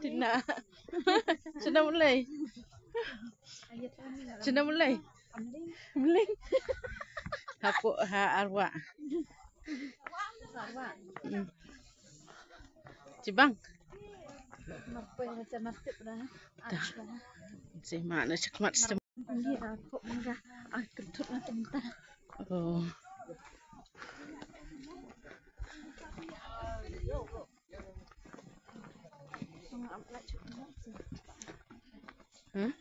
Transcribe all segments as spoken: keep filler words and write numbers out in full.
Tina. Shano Mlei. Shano Mlei. Mlei. Hapoh ha Arwah. Hmm. Shibang. Ta. Si ma na shakmat stem. Oh. Hmm?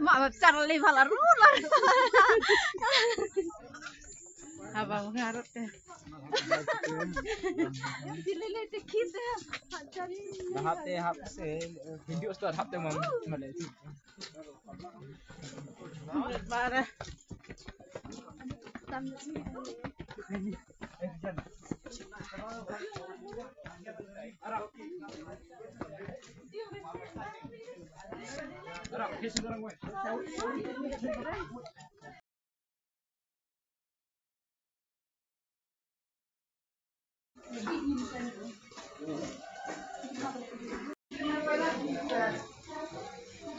Ma ba char li bha la ru la. Haba ngarut te. Di lele te kit te. Hap te, hap te, video start hap te mam. Bara.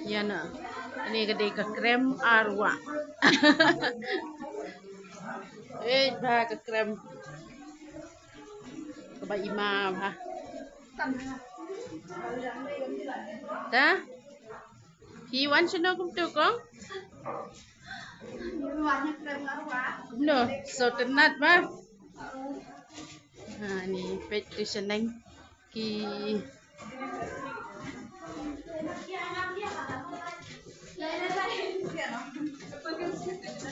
Ïa na. Kane ka dei ka krem Arwah. Eh, bha ka krem. Kaba i ma bha. Ta? Phi wan shano kumtu kong? Kumno, sngewtynnat ba? Ha, ni peit tu shaneng ki.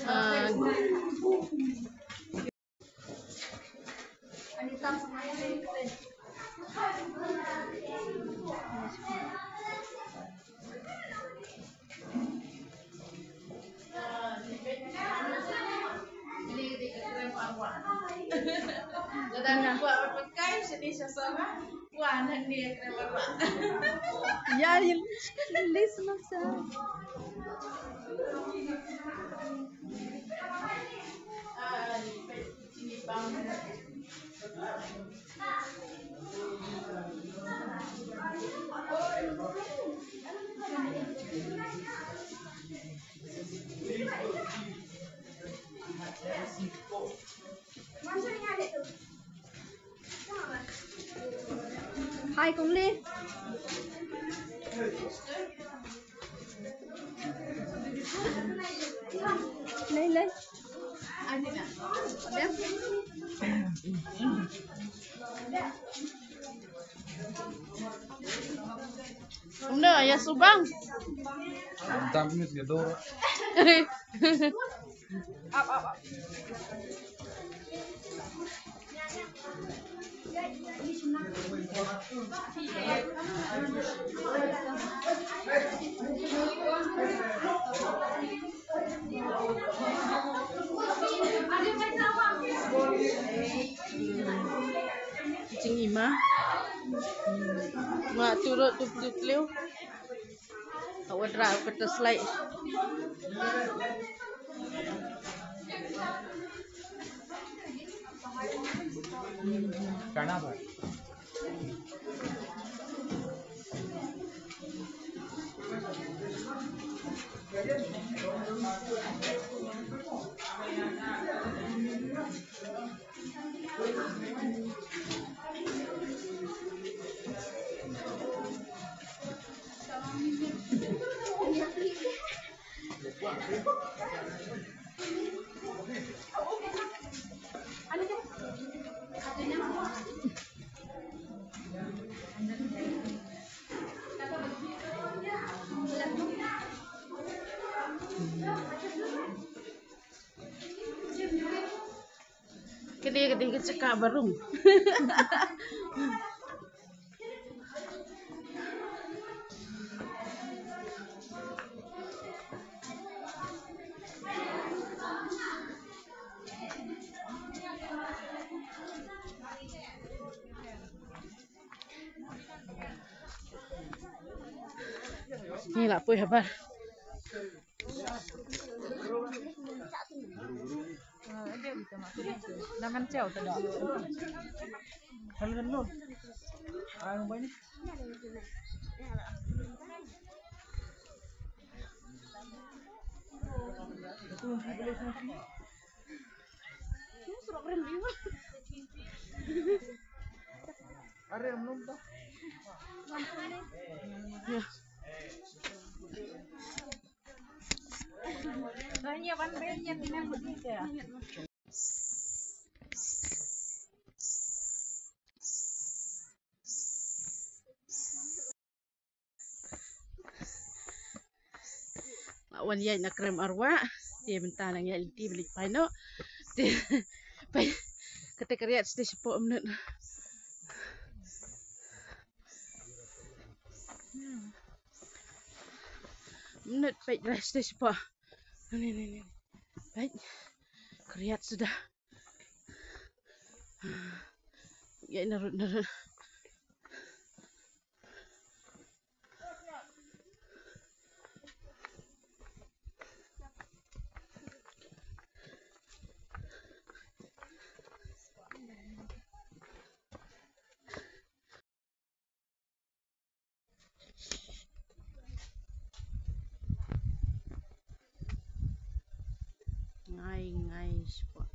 Ah. Ya, ya, list masa. Hi, Kong Lee. Lei, lei. Kumno, ïa subang? Dam ni ïa dor. Ap, ap, ap. Jingima. Nga tu ro tu tu tleu. Ka wadra ka ta slai. Kana ba. Ni ka dei ka jaka barum. Ni la poi habar. La wan ïaid na krem arwah. Te mynta nang ïaid lynti ba leit phai noh. Te phai. Kata ka riat sdei shapoh mynta. Mynta peit, riat sdei shapoh. Ni, ni, ni. Peit. Ka riat suda. Ïaid narud narud. Ngai ngai spot.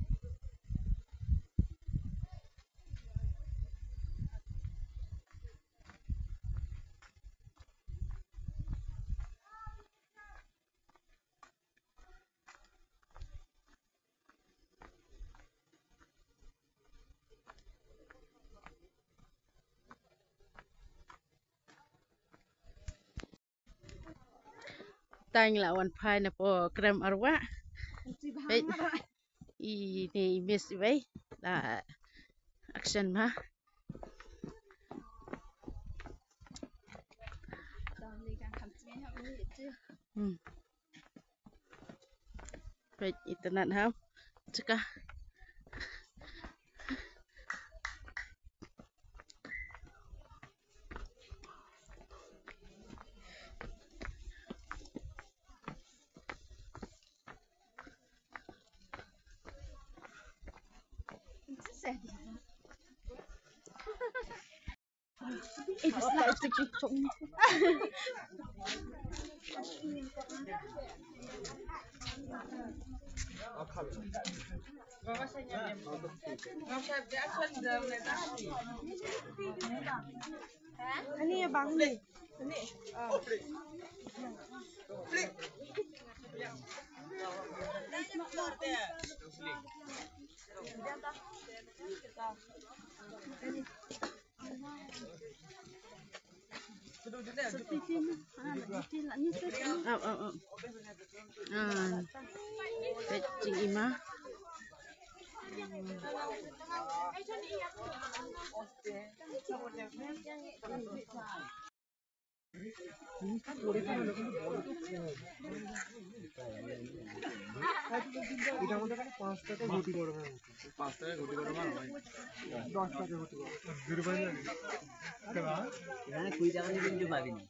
Tang la wan phai na po krem arwah. Peit. I ne i miss i wei. La action ma. Hmm. Peit, itynnad ha. Chaka. Ani abang ni. Up, up, up. Ah. Peit jingim ah. এটা আমাদের কাছে পাঁচ টাকা ঘটি গরম হয়। পাঁচ টাকা ঘটি গরম আর হয়। দশ টাকা ঘটি গরম। এখানে কুড়ি টাকা দিয়ে কিন্তু পাবি না।